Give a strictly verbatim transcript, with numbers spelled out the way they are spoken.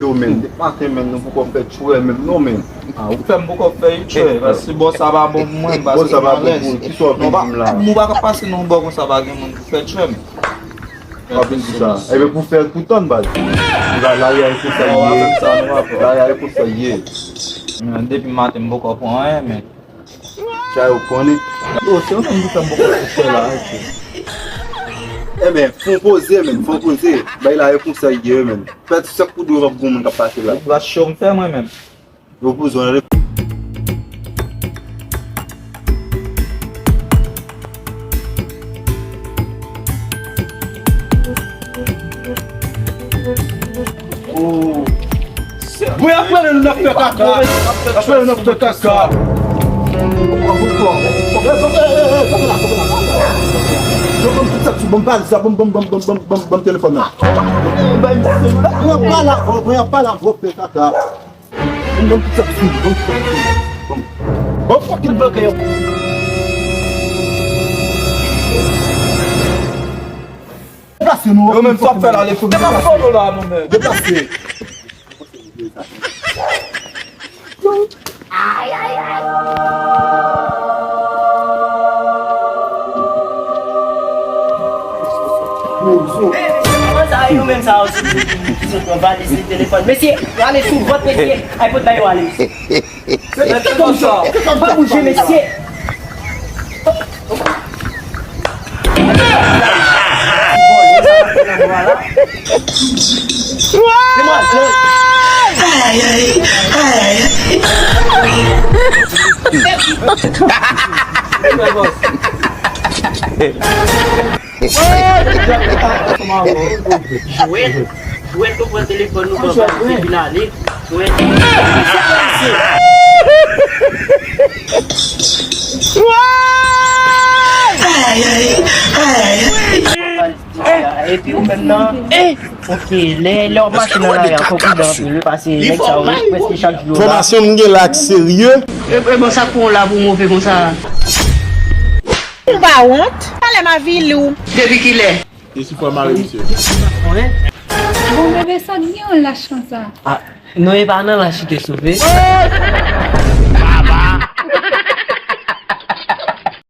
Yo, men, depi maten, men, nou poko fè tchwè menm non, men. Ah, ou fè m poko fè yon tchwè, paske bò sa pa bon pou mwen, m pa soti alèz. Bò sa pa bon pou ou, ki sa w vin di m la? Moun pa ka pase nan yon bò konsa, pa gen moun pou fè tchwè m. W ap vin di sa. Ebyen, pou fè l pou tann, baz. Lari a e konsa l ye. Lari a e konsa l ye. Men, depi maten, m poko pran anyen, men. Sa yo konnen. Yo, se yon nonm ki fè m poko fè tchwè la, wi. Ebyen, fon poze, men, fon poze. Bay la e konsa l ye, men. Pèdi sèk kou dlo w ap gon moun k ap pase la. Gras cho m fè mwen menm. Yo pou zòn. Mwen ap prale nou nan fè kaka. Ap prale nou nan fè kaka. Yo, ban m tout sa ki sou, ban m valiz la, ban m, ban m, ban m telefòn nan. Pran pa la, pran pa la, gwo fè kaka. Ban m tout sa ki sou, ban m tout sa ki sou. Ban m. Bon, fucking bloke yo. Deplase nou. Yo menm sa ap fè la, lè fou. Deplase. Deplase. Ay, ay, ay. Hey, mesye, kòman sa yo menm sa yo sou, sou, sou valiz li, telefòn? Mesye, ale sou vant, mesye. Ay, pot bay yo ale, mesye. Pa bouje, mesye. Jwèt, jwèt, nou pran bal, epi n ale. Jwèt. Epi ou menm nan. Ok, lè, lè w ap mache nan lari a, fò w pridan anpil, wi, paske nèg sa yo, prèske chak jou yo la. Enfòmasyon m gen la k serye. E, e, bon, sa k pou w la pou move konsa? Ou pa wont? Talè m avili w. Depi kilè? E si fò mare misye. Bon, bebe, sa k gen yon lach konsa? Ah, non, e pa nan lach li te sove.